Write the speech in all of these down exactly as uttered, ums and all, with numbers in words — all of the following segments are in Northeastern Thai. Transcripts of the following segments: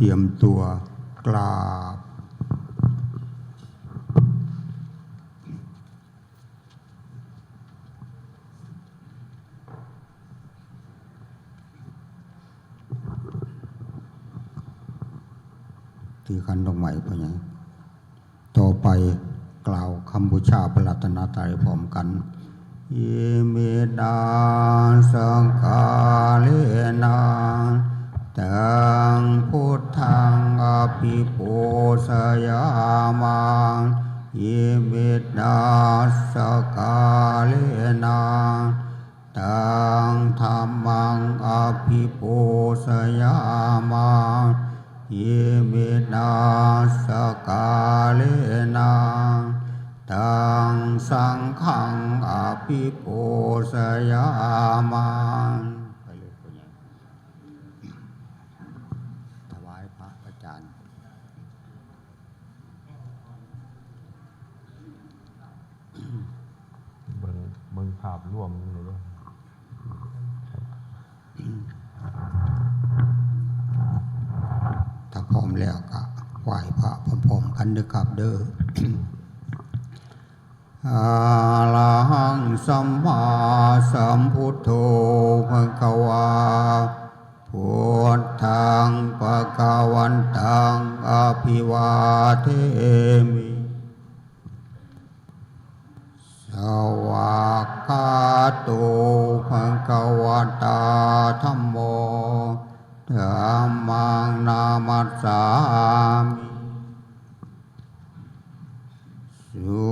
ตรียมตัวกราบ ถือขันดอกไม้ไปไง ต่อไปกล่าวคำบูชาพระรัตนตรัยพร้อมกัน อิมินาสการะนะ ตังพุทธังอภิปูชยามา อิมินาสการะนะ ตังธัมมังอภิปูชยามา อิมินาสการะนะ ตังสังฆังอภิปูชยามา ไปเลย ถวายพระอาจารย์ เบิ่ง เบิ่งภาพรวมนี่เลยเด้อ ถ้าพร้อมแล้วก็ไหว้พระพร้อมๆกันเด้อครับเด้อ อะระหังสัมมาสัมพุทโธ ภะคะวา พุทธัง ภะคะวันตัง อะภิวาเทมิ สวากขาโต ภะคะวะตา ธัมโม ธัมมัง นะมัสสามิ สุ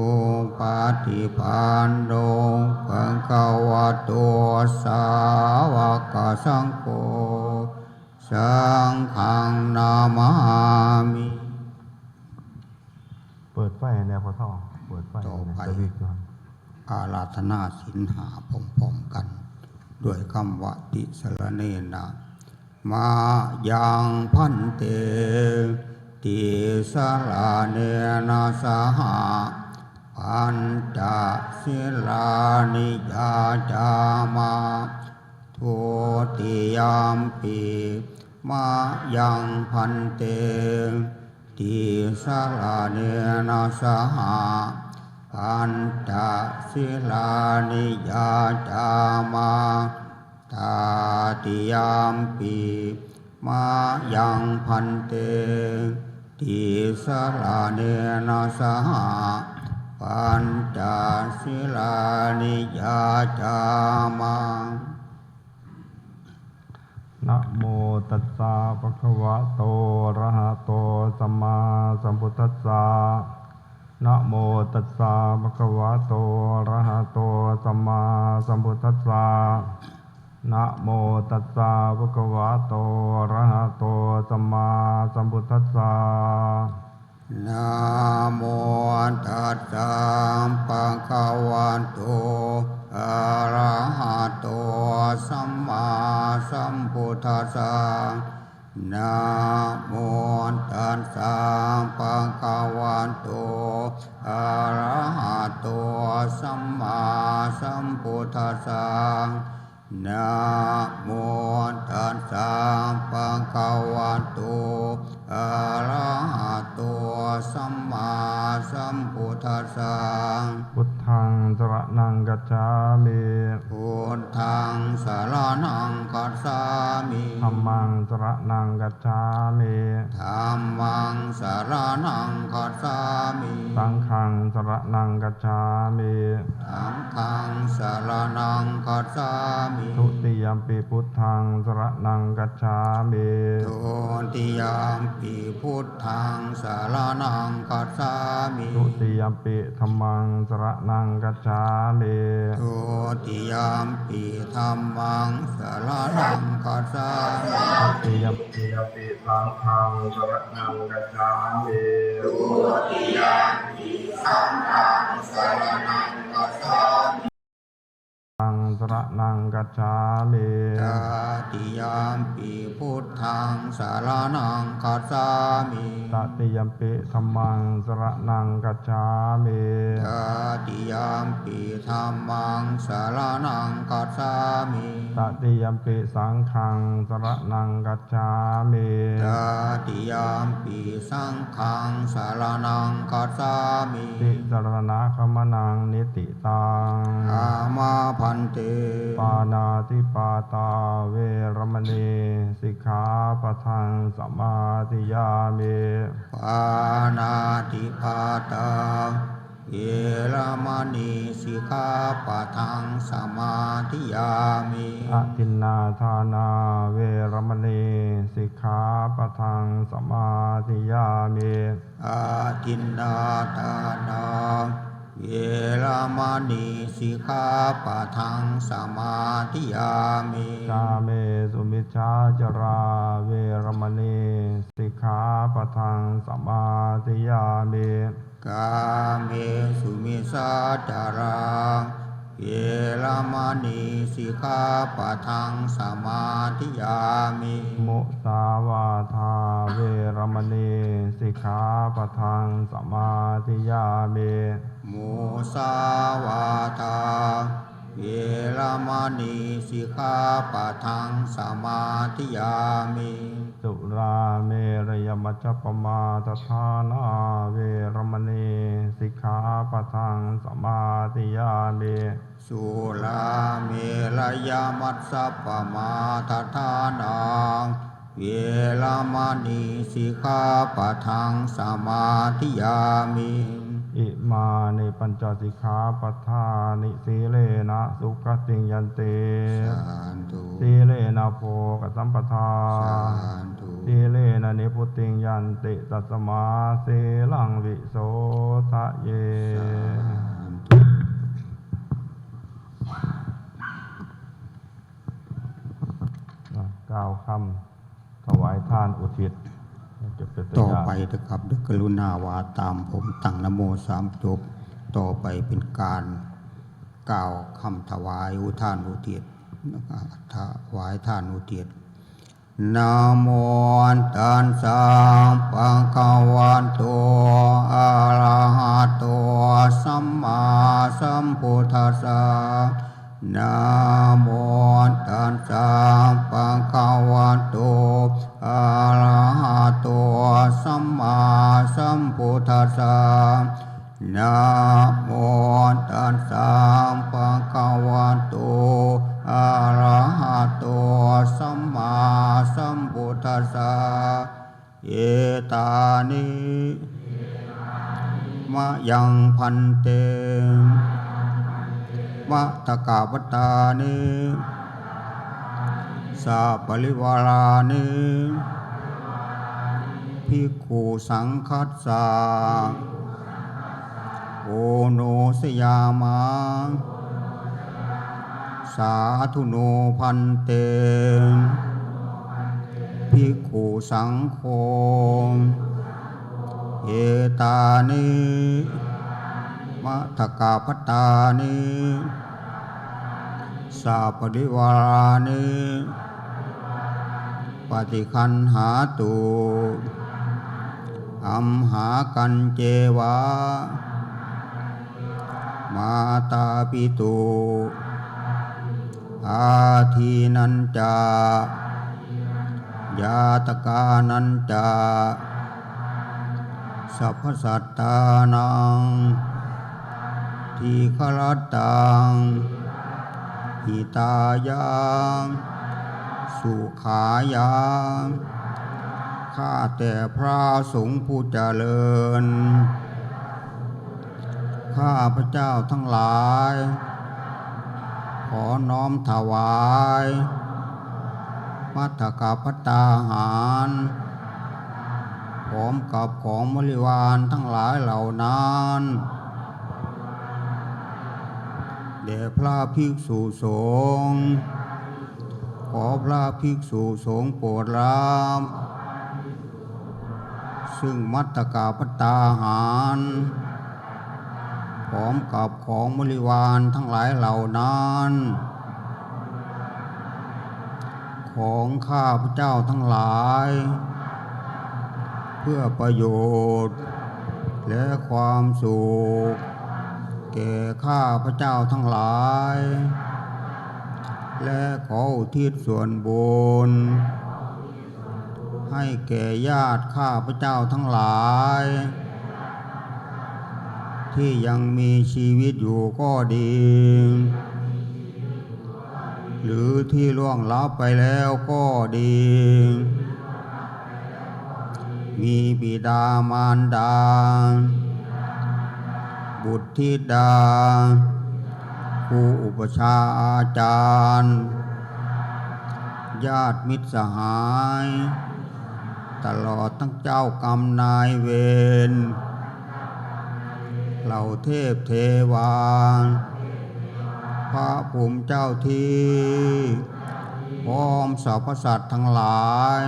ปฏิปันโน ภะคะวะโต สาวกสังโฆ สังฆัง นะมามิ เปิดไฟให้แน่ พ่อทอง เปิดไฟให้แน่ ต่อไป สวิตช์ก่อน อาราธนาศีลห้าพร้อมๆกัน ด้วยคำว่า ติสรเณนะ มะยัง ภันเต ติสรเณนะ สหะ ปัญจศีลานิ ยาจามะ ทุติยมปิ มะยัง ภันเต ติสรเณนะ สหะ ปัญจศีลานิ ยาจามะ ตติยมปิ มะยัง ภันเต ติสรเณนะ สหะ ปัญจศีลานิ ยาจามะ นะโมตัสสะ ภะคะวะโต อะระหะโต สัมมาสัมพุทธัสสะ นะโมตัสสะ ภะคะวะโต อะระหะโต สัมมาสัมพุทธัสสะ นะโมตัสสะ ภะคะวะโต อะระหะโต สัมมาสัมพุทธัสสะ นะโมตัสสะ ภะคะวะโต อะระหะโต สัมมาสัมพุทธัสสะ นะโมตัสสะ ภะคะวะโต อะระหะโต สัมมาสัมพุทธัสสะ นะโมตัสสะ ภะคะวะโต อะระหะโต สัมมาสัมพุทธัสสะ พุทธัง สรณัง คัจฉามิ พุทธัง สรณัง คัจฉามิ ธัมมัง สรณัง คัจฉามิ ธัมมัง สรณัง คัจฉามิ สังฆัง สรณัง คัจฉามิ สังฆัง สรณัง คัจฉามิ ทุติยมปิ พุทธัง สรณัง คัจฉามิ ทุติยมปิ พุทธัง สรณัง คัจฉามิ ทุติยมปิ ธัมมัง สรณัง คัจฉามิ ทุติยมปิ ธัมมัง สรณัง คัจฉามิ ทุติยมปิ สังฆัง สรณัง คัจฉามิ ตัง สรณังคัจฉามิ Tatiyampi buddhaṃ saraṇaṃ gacchāmi. Tatiyampi dhammaṃ saraṇaṃ gacchāmi. Tatiyampi dhammaṃ saraṇaṃ gacchāmi. Tatiyampi saṅghaṃ saraṇaṃ gacchāmi. Tatiyampi saṅghaṃ saraṇaṃ gacchāmi. Tisaraṇagamanaṃ niṭṭhi taṃ. Āma bhante. Pāṇātipātā veramaṇī sikkhāpadaṃ samādiyāmi. Pāṇātipātā veramaṇī sikkhāpadaṃ samādiyāmi. Adinnādānā veramaṇī sikkhāpadaṃ samādiyāmi. Adinnādānā veramaṇī sikkhāpadaṃ samādiyāmi. Kāmesu micchācārā veramaṇī sikkhāpadaṃ samādiyāmi. Kāmesu micchācārā veramaṇī sikkhāpadaṃ samādiyāmi. Musāvādā veramaṇī sikkhāpadaṃ samādiyāmi. Musāvādā veramaṇī sikkhāpadaṃ samādiyāmi. Surāmerayamajjapamādaṭṭhānā veramaṇī sikkhāpadaṃ samādiyāmi. Surāmerayamajjapamādaṭṭhānā veramaṇī sikkhāpadaṃ samādiyāmi. Imāni pañca sikkhāpadāni. Sīlena sugatiṃ yanti. Sādhu. Sīlena bhogasampadā. Sādhu. Sīlena nibbutiṃ yanti, tasmā sīlaṃ visodhaye. Sādhu. อ่ะ กล่าวคำถวายทานอุทิศ จะเป็น ต่อไปนะครับ ด้วยกรุณาว่าตามผม ตั้งนะโมสามจบ ต่อไปเป็นการกล่าวคำถวายอุทานอุทิศ ถวายทานอุทิศ Namo tassa bhagavato arahato sammāsambuddhassa. Namo tassa bhagavato arahato sammāsambuddhassa. Namo tassa bhagavato arahato sammāsambuddhassa. Etāni mayaṃ bhante matthakapattāni saparivārāni bhikkhusaṅghassa oṇojayāma. Sādhu no bhante bhikkhusaṅgho etāni matthakapattāni saparivārāni paṭiggaṇhātu amhākañceva mātāpitu ādīnañca ñātakānañca sabbasattānaṃ dīgharattaṃ hitāya sukhāya. ข้าแต่พระสงฆ์ผู้เจริญ ข้าพเจ้าทั้งหลาย ขอน้อมถวาย มัตตกะพัตตาหาร พร้อมกับของบริวารทั้งหลายเหล่านั้น แด่พระภิกษุสงฆ์ ขอพระภิกษุสงฆ์โปรดรับ ซึ่งมัตตกะพัตตาหาร พร้อมกับของบริวารทั้งหลายเหล่านั้น ของข้าพเจ้าทั้งหลาย เพื่อประโยชน์ และความสุข แก่ข้าพเจ้าทั้งหลาย และขออุทิศส่วนบุญ ให้แก่ญาติข้าพเจ้าทั้งหลาย ที่ยังมีชีวิตอยู่ก็ดี หรือที่ล่วงลับไปแล้วก็ดี มีบิดามารดา บุตรธิดา ครูอุปัชฌาย์อาจารย์ ญาติมิตรสหาย ตลอดทั้งเจ้ากรรมนายเวร เหล่าเทพเทวา พระภูมิเจ้าที่ พร้อมสรรพสัตว์ทั้งหลาย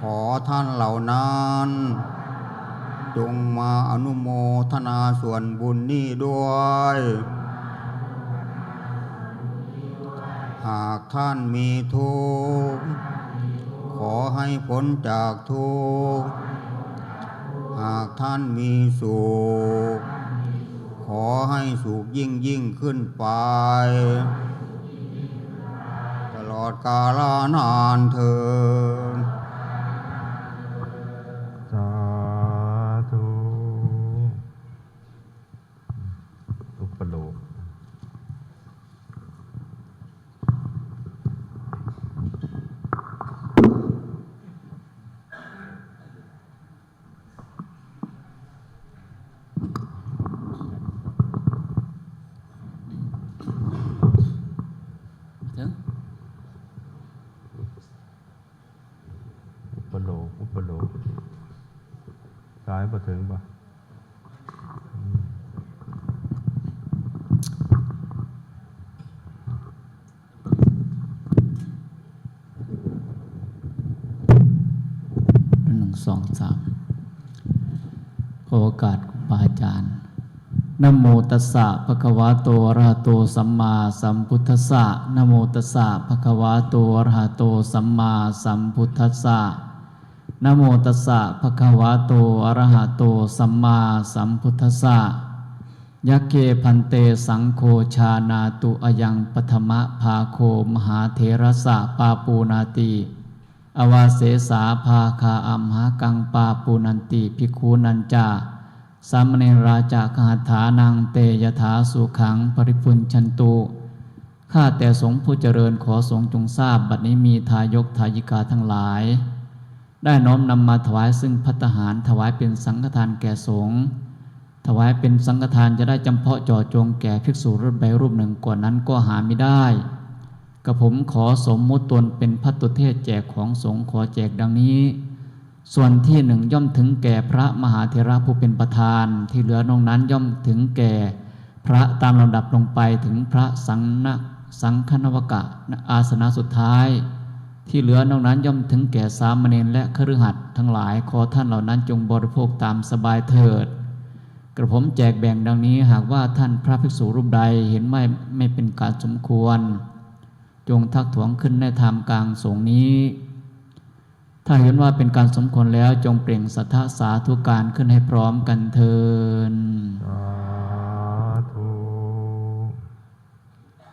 ขอท่านเหล่านั้น จงมาอนุโมทนาส่วนบุญนี้ด้วย หากท่านมีทุกข์ ขอให้พ้นจากทุกข์ หากท่านมีสุข ขอให้สุขยิ่งยิ่งขึ้นไป ตลอดกาลนานเทอญ สาธุ อุปโลก ถึง อุปโลก อุปโลก สายบ่ถึงบ่ หนึ่ง สอง สาม ขอโอกาสครูบาอาจารย์ นะโมตัสสะ ภะคะวะโต อะระหะโต สัมมาสัมพุทธัสสะ นะโมตัสสะ ภะคะวะโต อะระหะโต สัมมาสัมพุทธัสสะ นะโมตัสสะ ภะคะวะโต อะระหะโต สัมมาสัมพุทธัสสะ ยัคเค ภันเต สังโฆ จานาตุ อะยัง ปะถะมะภาโค มหาเถระสสะ ปาปูนาติ อาวาเสสา ภาคา อัมหากัง ปาปูนันติ ภิกขูนันจะ สามะเณราจะ คหัตถานัง เต ยะถา สุขัง ปะริภุญชันตุ ข้าแต่สงฆ์ผู้เจริญ ขอสงฆ์จงทราบ บัดนี้มีทายกทายิกาทั้งหลาย ได้น้อมนำมาถวายซึ่งภัตตาหาร ถวายเป็นสังฆทานแก่สงฆ์ ถวายเป็นสังฆทานจะได้จำเพาะเจาะจงแก่ภิกษุรูปใดรูปหนึ่งกว่านั้นก็หามิได้ กระผมขอสมมุติตนเป็นภัตตุเทศแจกของสงฆ์ ขอแจกดังนี้ ส่วนที่หนึ่งย่อมถึงแก่พระมหาเถระผู้เป็นประธาน ที่เหลือนอกนั้นย่อมถึงแก่พระตามลำดับลงไปถึงพระสังนะ สังฆนวกะ อาสนะสุดท้าย ที่เหลือนอกนั้นย่อมถึงแก่สามเณรและคฤหัสถ์ทั้งหลาย ขอท่านเหล่านั้นจงบริโภคตามสบายเถิด กระผมแจกแบ่งดังนี้ หากว่าท่านพระภิกษุรูปใดเห็นไม่ ไม่เป็นการสมควร จงทักท้วงขึ้นในท่ามกลางสงฆ์นี้ ถ้าเห็นว่าเป็นการสมควรแล้ว จงเปล่งสัทธสาธุการขึ้นให้พร้อมกันเทิน สาธุ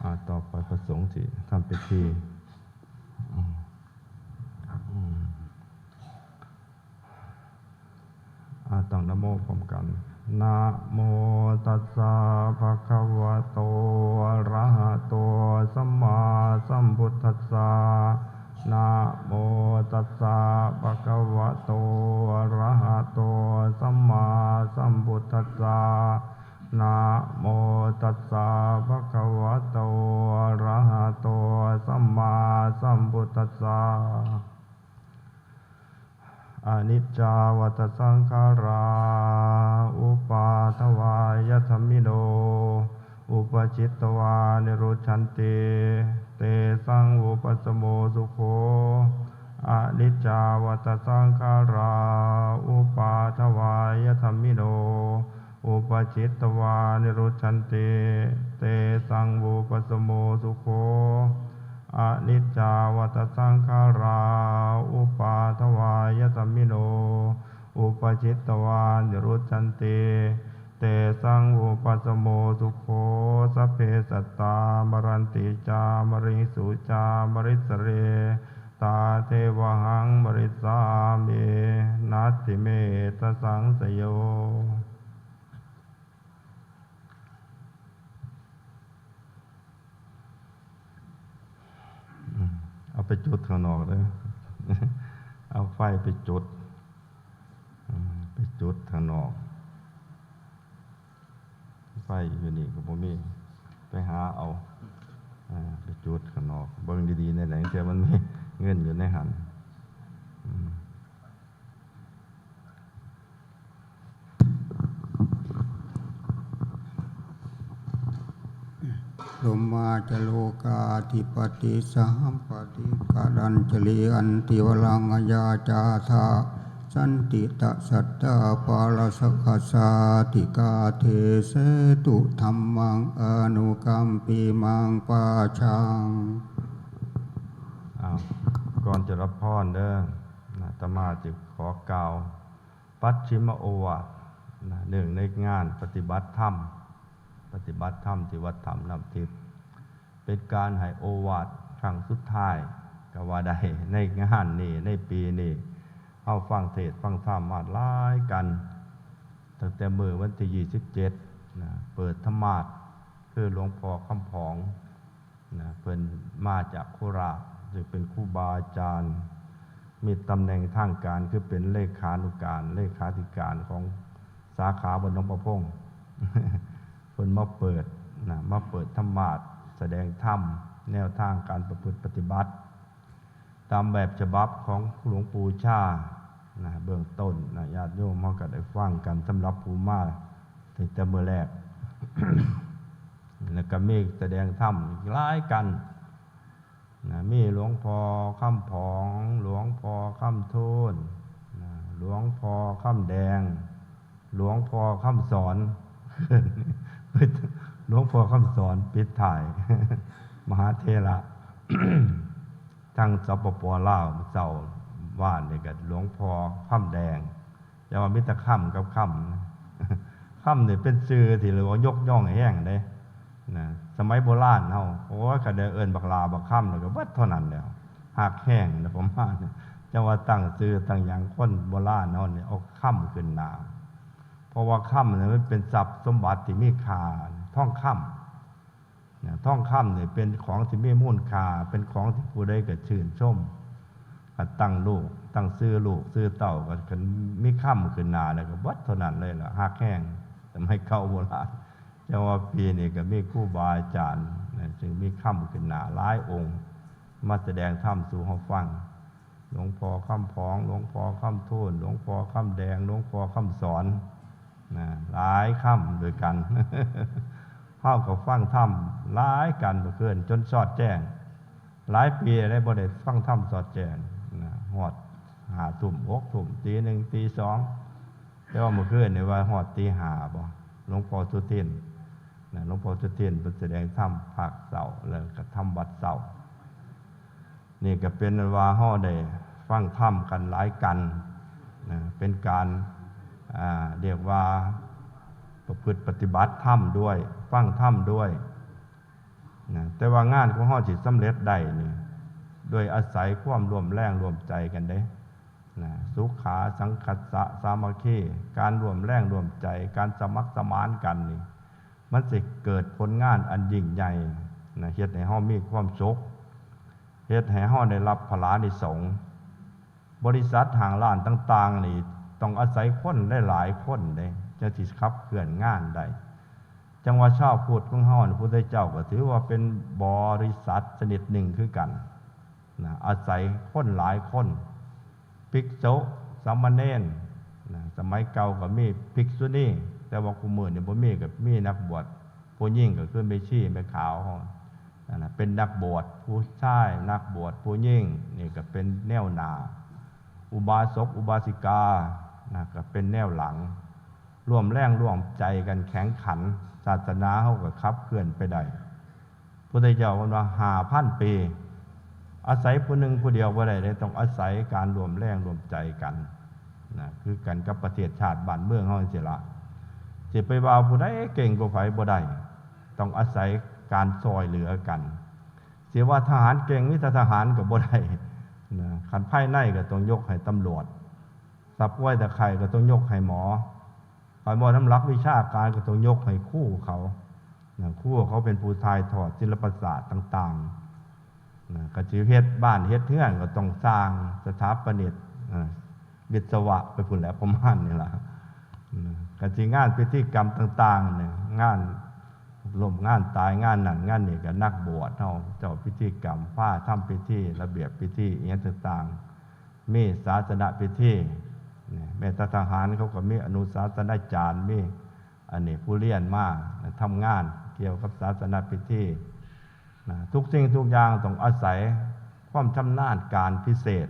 อ่า ต่อไปพระสงฆ์ที่ทำพิธี อืม อืม อ่า ตั้งนะโมพร้อมกัน นะโมตัสสะ ภะคะวะโต อะระหะโต สัมมาสัมพุทธัสสะ นะโมตัสสะ ภะคะวะโต อะระหะโต สัมมาสัมพุทธัสสะ นะโมตัสสะ ภะคะวะโต อะระหะโต สัมมาสัมพุทธัสสะ อนิจจาวัตตสังขารา อุปาทวายะธัมมิโน อุปปจิตตวานิรุจฉันติ เตสังวุปปสโมสุโข อนิจจาวัตตสังขารา อุปาทวายะธัมมิโน อุปปจิตตวานิรุจฉันติ เตสังวุปปสโมสุโข อนิจจาวัตสังขารา อุปาทวายสมิโน อุปปจิตวานิรุจจันติ เตสังอุปสมโมสุโข สัพเพสัตตามรันติจามริงสุจามริสเร ตาเทวหังมริสามิ นัตถิเมตสังสโย เอาไปจุดข้างนอกเด้อ เอาไฟไปจุด อืม ไปจุดข้างนอก ไฟอยู่นี่ก็บ่มี ไปหาเอา อ่า ไปจุดข้างนอก เบิ่งดีๆ ในไหนเทื่อมันมีเงินอยู่ในหั้น อืม บรมมาจโลกาธิปติ สหัมปติกรัญจลี อันติวรัง อายาจาทา สันติตะสัตตาปาลสกสาติกาเทเสตุธัมมังอนุกัมปิมังปาชัง อ้าว ก่อนจะรับพรเด้อ นะ อาตมาจะขอกล่าว ปัจฉิมโอวาท นะ เนื่องในงานปฏิบัติธรรม ปฏิบัติธรรมที่วัดถ้ำน้ำทิพย์ เป็นการให้โอวาทครั้งสุดท้าย ก็ว่าได้ ในงานนี้ ในปีนี้ เฮาฟังเทศน์ฟังธรรมมาหลายกัน ตั้งแต่มื้อวันที่ยี่สิบเจ็ด นะ เปิดธรรมาสน์ คือหลวงพ่อคำผอง นะ เพิ่นมาจากโคราช ซึ่งเป็นครูบาอาจารย์ มีตำแหน่งทางการคือเป็นเลขานุการ เลขาธิการของสาขาบ้านหนองประพง เพิ่นมาเปิด นะ มาเปิดธรรมาสน์ แสดงธรรม แนวทางการประพฤติปฏิบัติ ตามแบบฉบับของหลวงปู่ชา นะ เบื้องต้น นะ ญาติโยมเฮาก็ได้ฟังกัน สำหรับผู้มาตั้งแต่มื้อแรก แล้วก็มีแสดงธรรมอีกหลายกัน นะ มีหลวงพ่อคำผอง หลวงพ่อคำโทน นะ หลวงพ่อคำแดง หลวงพ่อคำสอน หลวงพ่อคำสอนปิดท้าย มหาเถระ ทั้ง สปป ลาว เจ้าว่านนี่ก็หลวงพ่อคำแดง แต่ว่ามีแต่คำกับคำ คำนี่เป็นชื่อที่เรียกว่ายกย่องแฮงเด้ นะ สมัยโบราณเฮา โอ้ย คันได้เอิ้นบักหล้าบักคำแล้วก็เบิดเท่านั้นแล้ว ฮักแฮงนะ ประมาณนี้ จั่งว่าตั้งชื่อตั้งหยัง คนโบราณเฮานี่เอาคำขึ้นหน้า เพราะว่าคำนี่มันเป็นทรัพย์สมบัติที่มีค่า ทองคำ นะ ทองคำนี่เป็นของที่มีมูลค่า เป็นของที่ผู้ใดก็ชื่นชม คันตั้งลูก ตั้งชื่อลูกชื่อเต้า ก็คันมีคำขึ้นหน้าแล้วก็เบิดเท่านั้นเลยล่ะ ฮักแฮง สมัยเก่าโบราณ จั่งว่าปีนี้ก็มีครูบาอาจารย์นะ ซึ่งมีคำขึ้นหน้าหลายองค์ มาแสดงธรรมสู่เฮาฟัง หลวงพ่อคำผอง หลวงพ่อคำโทน หลวงพ่อคำแดง หลวงพ่อคำสอน นะ หลายคำด้วยกัน เฮาก็ฟังธรรมหลายกันเมื่อคืนจนสอดแจ้ง หลายปีแล้วบ่ได้ฟังธรรมสอดแจ้ง นะ ฮอดห้าทุ่ม หกทุ่ม ตีหนึ่ง ตีสอง แต่ว่าเมื่อคืนนี่ว่าฮอดตีห้าบ่ หลวงพ่อสุทิน นะ หลวงพ่อสุทินเพิ่นแสดงธรรมภาคเช้า แล้วก็ธรรมวัดเช้า นี่ก็เป็นว่าเฮาได้ฟังธรรมกันหลายกัน นะ เป็นการ อ่า เรียกว่าประพฤติปฏิบัติธรรมด้วย ฟังธรรมด้วย นะ แต่ว่างานของเฮาสิสำเร็จได้นี่ โดยอาศัยความร่วมแรงร่วมใจกันเด้ นะ สุขา สังคัสสะ สามัคคี การร่วมแรงร่วมใจ การสมัครสมานกันนี่ มันสิเกิดผลงานอันยิ่งใหญ่ นะ เฮ็ดให้เฮามีความสุข เฮ็ดให้เฮาได้รับผลานิสงส์ บริษัทห้างร้านต่างๆ นี่ต้องอาศัยคนหลายๆ คนเด้ จั่งสิขับเคลื่อนงานได้ จั่งว่าชาวพุทธของเฮานี่ พุทธเจ้าก็ถือว่าเป็นบริษัทชนิดหนึ่งคือกัน นะ อาศัยคนหลายคน ภิกษุ สามเณร นะ สมัยเก่าก็มีภิกษุณี แต่ว่าคุมื้อนี่บ่มี ก็มีนักบวช ผู้หญิงก็คือแม่ชี แม่ขาว นั่นน่ะ เป็นนักบวชผู้ชาย นักบวชผู้หญิง นี่ก็เป็นแนวหน้า อุบาสก อุบาสิกา นะ ก็เป็นแนวหลัง ร่วมแรงร่วมใจกันแข็งขัน ศาสนาเฮาก็ขับเคลื่อนไปได้ พุทธเจ้าเพิ่นว่าห้าพันปี อาศัยผู้หนึ่งผู้เดียวบ่ได้เลย ต้องอาศัยการร่วมแรงร่วมใจกันนะ คือกันกับประเทศชาติบ้านเมืองเฮาจั่งซี้ละ สิไปว่าผู้ใดเก่งกว่าไผบ่ได้ ต้องอาศัยการซ่อยเหลือกัน สิว่าทหารเก่ง มีแต่ทหารก็บ่ได้นะ คันภายในก็ต้องยกให้ตำรวจ ถ้าป่วยถ้าไข้ก็ต้องยกให้หมอ คันเว้านำหลักวิชาการก็ต้องยกให้ครูเขานะ ครูเขาเป็นผู้ถ่ายทอดศิลปศาสตร์ต่างๆนะ ก็สิเฮ็ดบ้านเฮ็ดเฮือนก็ต้องสร้างสถาปนิกนะ วิศวะไปพู้นแหละ ประมาณนี้ล่ะนะ ก็สิงานพิธีกรรมต่างๆเนี่ย งานล้มงานตาย งานนั่นงานนี่ ก็นักบวชเฮา เจ้าพิธีกรรม พาทำพิธี ระเบียบพิธีอิหยังต่างๆ มีศาสนพิธีเนี่ย แม้แต่ทหารเขาก็มีอนุศาสนาจารย์ มีอันนี้ผู้เรียนมาทำงานเกี่ยวกับศาสนพิธีนะ ทุกสิ่งทุกอย่างต้องอาศัยความชำนาญการพิเศษ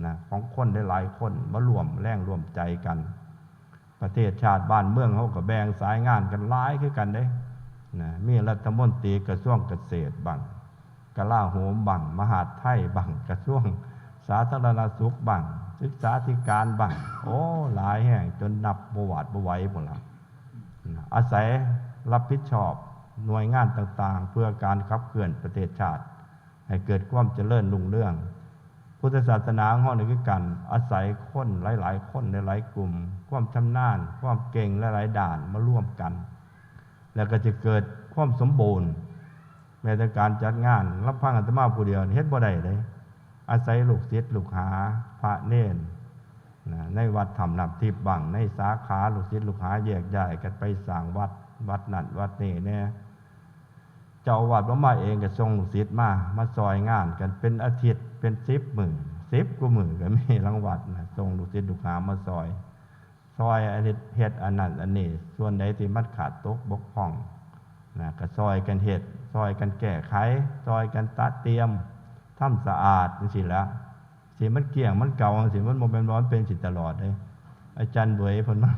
นะ ของคนหลายๆคนมาร่วมแรงร่วมใจกัน ประเทศชาติบ้านเมืองเฮาก็แบ่งสายงานกันหลายคือกันเด้นะ มีรัฐมนตรีกระทรวงเกษตรบ้าง กลาโหมบ้าง มหาดไทยบ้าง กระทรวงสาธารณสุขบ้าง ศึกษาธิการบ้าง โอ้ หลายแห่งจนนับบ่หวาดบ่ไหวพู้นล่ะนะ อาศัยรับผิดชอบหน่วยงานต่างๆ เพื่อการขับเคลื่อนประเทศชาติ ให้เกิดความเจริญรุ่งเรือง พุทธศาสนาของเฮานี่คือกัน อาศัยคนหลายๆคน หลายๆกลุ่ม ความชำนาญ ความเก่งหลายๆด้านมารวมกัน แล้วก็จะเกิดความสมบูรณ์ แม้แต่การจัดงาน ลำพังอาตมาผู้เดียวนี่เฮ็ดบ่ได้เด้ อาศัยลูกศิษย์ลูกหา พระเณรนะ ในวัดถ้ำน้ำทิพย์บ้าง ในสาขาลูกศิษย์ลูกหาแยกย้ายกันไปสร้างวัด วัดนั่นวัดนี่แหน่ เจ้าอาวาสบ่มาเองก็ส่งลูกศิษย์มา มาซ่อยงานกันเป็นอาทิตย์ เป็นสิบมื้อ สิบกว่ามื้อก็มี หลังวัดนะ ส่งลูกศิษย์ลูกหามาซ่อย ซ่อยอันเฮ็ด เฮ็ดอันนั้นอันนี้ ส่วนใดที่มันขาดตกบกพร่องนะ ก็ซ่อยกันเฮ็ด ซ่อยกันแก้ไข ซ่อยกันตระเตรียม ทำสะอาดจั่งซี้แหละ สิมันเกลี้ยงมันเก่าจั่งซี้ มันบ่แม่นว่ามันเป็นสิตลอดเด้ อาจารย์เบยเพิ่นมา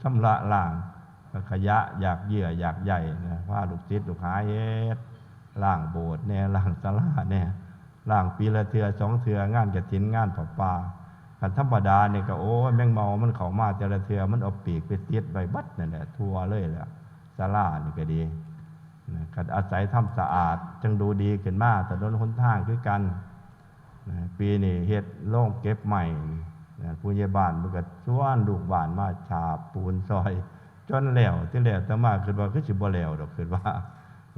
ชำระล้างขยะหยากเยื่อหยากใยนะ พาลูกศิษย์ลูกหาเฮ็ด ล้างโบสถ์แหน่ ล้างศาลาแหน่ ล้างปีละเทื่อสองเทื่อ งานกฐิน งานผ้าป่า คันธรรมดานี่ก็ โอ้ย แมงเม่ามันเข้ามาแต่ละเทื่อ มันเอาปีกไปติดไว้เบิดนั่นแหละ ทั่วเลยแหละ ศาลานี่ก็ดีนะ ก็อาศัยทำสะอาด จั่งดูดีขึ้นมา ถนนหนทางคือกัน นะ ปีนี้เฮ็ดโรงเก็บไม้นะ ผู้ใหญ่บ้านเพิ่นก็ชวนลูกบ้านมาฉาบปูนซ่อย จนแล้ว ทีแรกอาตมาคิดว่าคือสิบ่แล้วดอก คิดว่า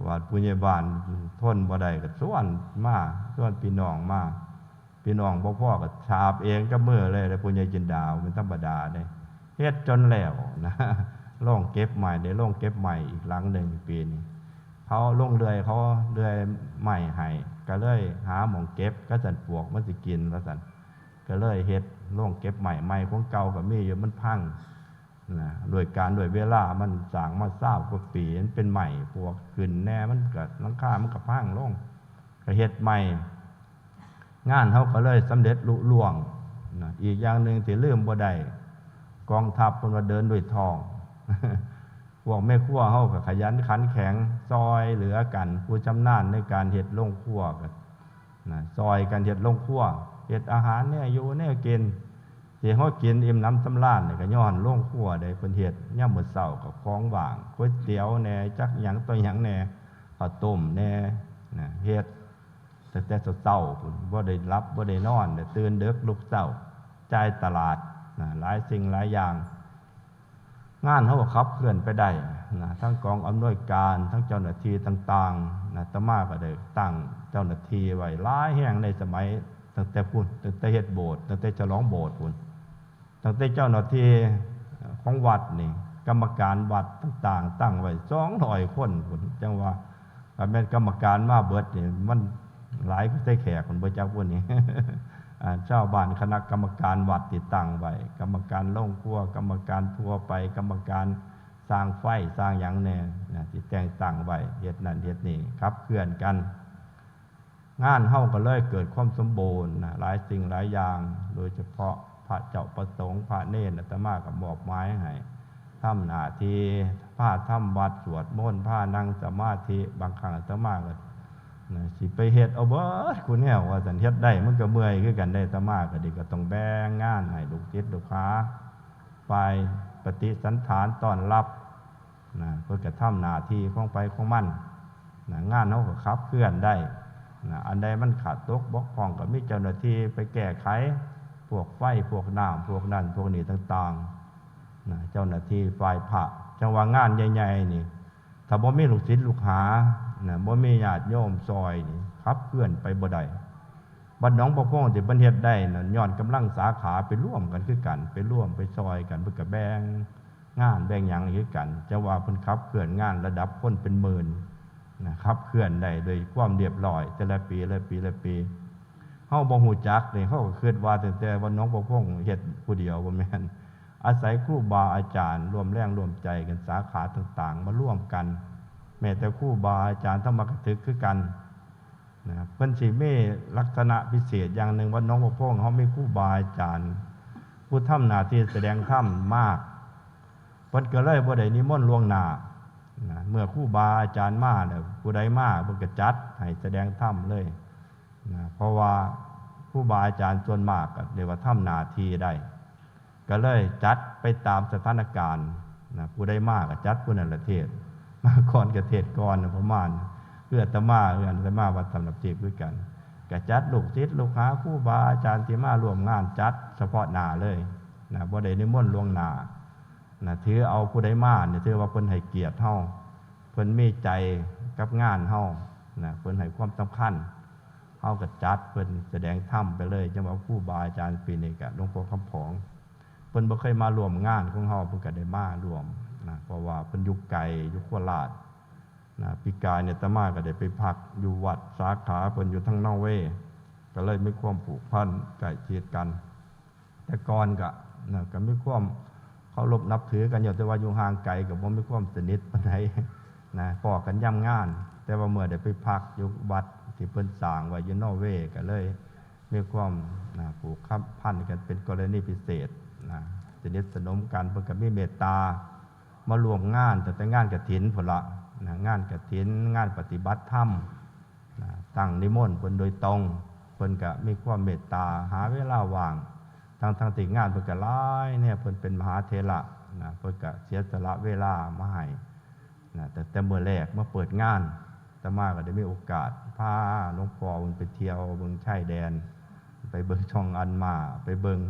ว่าผู้ใหญ่บ้านทนบ่ได้ก็ชวนมา ชวนพี่น้องมา พี่น้องบ่พอก็ฉาบเองกับมือเลย แล้วผู้ใหญ่จินดา เป็นธรรมดาเด้ เฮ็ดจนแล้วนะ โรงเก็บไม้ ได้โรงเก็บไม้อีกหลังหนึ่งปีนี้ เขาลงเลื่อย เขาเลื่อยไม้ให้ ก็เลยหาหม่องเก็บ ก็ซั่นปลวกมันสิกิน ว่าซั่น ก็เลยเฮ็ดโรงเก็บไม้ใหม่ ของเก่าก็มีอยู่ มันพังนะ ด้วยกาลด้วยเวลา มันสร้างมาซาวกว่าปี มันเป็นไม้ปลวกขึ้นแหน่ มันก็ หลังคามันก็พังลง ก็เฮ็ดใหม่ งานเฮาก็เลยสำเร็จลุล่วงนะ อีกอย่างหนึ่งที่ลืมบ่ได้ กองทัพเพิ่นว่าเดินด้วยท้อง พวกแม่ครัวเฮาก็ขยันขันแข็ง ซ่อยเหลือกัน ผู้ชำนาญในการเฮ็ดโรงครัวก็นะ ซ่อยกันเฮ็ดโรงครัว เฮ็ดอาหารแนวอยู่แนวกิน ที่เฮากินอิ่มหนำสำราญนี่ก็ย้อนโรงครัวเด้ เพิ่นเฮ็ด ยามมื้อเช้าก็ของว่าง ก๋วยเตี๋ยวแหน่ จักหยังต่อหยังแหน่ ข้าวต้มแหน่นะ เฮ็ด ตั้งแต่เช้าๆพู้น บ่ได้หลับบ่ได้นอน ตื่นดึกลุกเช้า จ่ายตลาดนะ หลายสิ่งหลายอย่าง งานเฮาก็ขับเคลื่อนไปได้นะ ทั้งกองอำนวยการ ทั้งเจ้าหน้าที่ต่างๆนะ อาตมาก็ได้ตั้งเจ้าหน้าที่ไว้หลายแห่งในสมัย ตั้งแต่พู้น ตั้งแต่เฮ็ดโบสถ์ ตั้งแต่ฉลองโบสถ์พู้น ตั้งแต่เจ้าหน้าที่ของวัดนี่ กรรมการวัดต่างๆ ตั้งไว้สองร้อยคนพู้น จั่งว่า คันแม่นกรรมการมาเบิดนี่ มันหลายกว่าแต่แขกพู้น บ่จักพู้นนี่ อ่า ชาวบ้านคณะกรรมการวัดที่ตั้งไว้ กรรมการโรงครัว กรรมการทั่วไป กรรมการสร้างไฟสร้างหยังแหน่นะ ที่แต่งตั้งไว้ เฮ็ดนั่นเฮ็ดนี่ ขับเคลื่อนกัน งานเฮาก็เลยเกิดความสมบูรณ์นะ หลายสิ่งหลายอย่าง โดยเฉพาะพระเจ้าประสงค์ พระเณร อาตมาก็มอบหมายให้ทำหน้าที่ พาทำวัด สวดมนต์ พานั่งสมาธิ บางครั้งอาตมาก็ นะ สิไปเฮ็ดเอาเบิดคู่แนว ว่าซั่น เฮ็ดได้มันก็เมื่อยคือกันเด้ อาตมาก็ดี ก็ต้องแบ่งงานให้ลูกศิษย์ลูกหา ฝ่ายปฏิสันถารต้อนรับ นะ เพิ่นก็ทำหน้าที่ของไผของมัน นะ งานเฮาก็ขับเคลื่อนได้ นะ อันใดมันขาดตกบกพร่องก็มีเจ้าหน้าที่ไปแก้ไข พวกไฟ พวกน้ำ พวกนั่น พวกนี้ต่างๆ นะ เจ้าหน้าที่ฝ่ายพระ จั่งว่างานใหญ่ๆ นี่ ถ้าบ่มีลูกศิษย์ลูกหา นะ บ่มีญาติโยมซอยนี่ ขับเคลื่อนไปบ่ได้ วัดหนองประพงที่เพิ่นเฮ็ดได้นั่น ย้อนกำลังสาขาไปร่วมกันคือกัน ไปร่วมไปซอยกัน เพิ่นก็แบ่งงานแบ่งหยังคือกัน จั่งว่าเพิ่นขับเคลื่อนงานระดับคนเป็นหมื่น นะ ขับเคลื่อนได้โดยความเรียบร้อย แต่ละปี ละปี ละปี เฮาบ่ฮู้จักนี่ เฮาก็คิดว่าตั้งแต่วัดหนองประพงเฮ็ดผู้เดียว บ่แม่น อาศัยครูบาอาจารย์ร่วมแรงร่วมใจกัน สาขาต่างๆ มาร่วมกัน แม้แต่ครูบาอาจารย์ธรรมกถึกคือกัน นะ เพิ่นสิมีลักษณะพิเศษอย่างหนึ่ง วัดหนองประพงเฮามีครูบาอาจารย์ ผู้ทำหน้าที่แสดงธรรมมาก เพิ่นก็เลยบ่ได้นิมนต์ล่วงหน้า นะ เมื่อครูบาอาจารย์มาแล้ว ผู้ใดมาเพิ่นก็จัดให้แสดงธรรมเลย นะ เพราะว่าครูบาอาจารย์ส่วนมากก็เรียกว่าทำหน้าที่ได้ ก็เลยจัดไปตามสถานการณ์ นะ ผู้ใดมาก็จัดผู้นั้นละเทศน์ มาก่อนก็เทศน์ก่อน ประมาณ คืออาตมา คืออาตมาวัดถ้ำน้ำทิพย์คือกัน ก็จัดลูกศิษย์ลูกหาครูบาอาจารย์ที่มาร่วมงานจัดเฉพาะหน้าเลย นะ บ่ได้นิมนต์ล่วงหน้า นะ ถือเอาผู้ใดมาเนี่ย ถือว่าเพิ่นให้เกียรติเฮา เพิ่นมีใจกับงานเฮา นะ เพิ่นให้ความสำคัญ เฮาก็จัดเพิ่นแสดงธรรมไปเลย จั่งว่าครูบาอาจารย์ปีนี้ก็หลวงพ่อคำผอง เพิ่นบ่เคยมาร่วมงานของเฮา เพิ่นก็ได้มาร่วม นะ เพราะว่าเพิ่นอยู่ไกล อยู่โคราช นะ ปีกายเนี่ยอาตมาก็ได้ไปพักอยู่วัดสาขาเพิ่นอยู่ทางนอร์เวย์ ก็เลยมีความผูกพันใกล้ชิดกัน แต่ก่อนก็ นะ ก็มีความเคารพนับถือกันอยู่ แต่ว่าอยู่ห่างไกลก็บ่มีความสนิทปานใด นะ พ้อกันยามงาน แต่ว่าเมื่อได้ไปพักอยู่วัดที่เพิ่นสร้างไว้อยู่นอร์เวย์ ก็เลยมีความ นะ ผูกพันกันเป็นกรณีพิเศษ นะ สนิทสนมกัน เพิ่นก็มีเมตตามาร่วมงาน ตั้งแต่งานกฐินพู้นละ นะ งานกฐิน งานปฏิบัติธรรม นะ ตั้งนิมนต์เพิ่นโดยตรง เพิ่นก็มีความเมตตา หาเวลาว่าง ทั้งๆที่งานเพิ่นก็หลายเนี่ย เพิ่นเป็นมหาเถระ นะ เพิ่นก็เสียสละเวลามาให้ นะ ตั้งแต่มื้อแรกมาเปิดงาน อาตมาก็ได้มีโอกาสพาหลวงพ่อเพิ่นไปเที่ยวเบิ่งชายแดน ไปเบิ่งช่องอันมา ไปเบิ่ง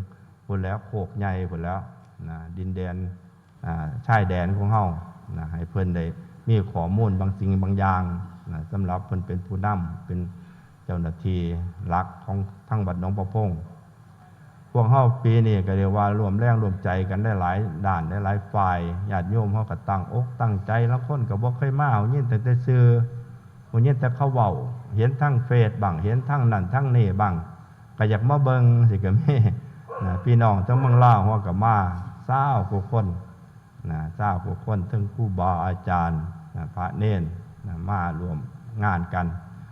พู้นแหล้ว โคกใหญ่พู้นแหล้ว นะ ดินแดน อ่า ชายแดนของเฮา นะ ให้เพิ่นได้มีข้อมูลบางสิ่งบางอย่าง นะ สำหรับเพิ่นเป็นผู้นำ เป็นเจ้าหน้าที่หลักของทางวัดหนองประพง พวกเฮาปีนี้ก็เรียกว่าร่วมแรงร่วมใจกันหลายๆด้านหลายๆฝ่าย ญาติโยมเฮาก็ตั้งอกตั้งใจ ลางคนก็บ่เคยมา ฮู้ยินตั้งแต่ชื่อ ฮู้ยินแต่เขาเว้า เห็นทางเฟซบ้าง เห็นทางนั่นทางนี่บ้าง ก็อยากมาเบิ่งสิก็มี นะ พี่น้องทั้งเมืองลาวเฮาก็มาซาวกว่าคน นะ ซาวกว่าคน ทั้งครูบาอาจารย์ นะ พระเณร นะ มาร่วมงานกัน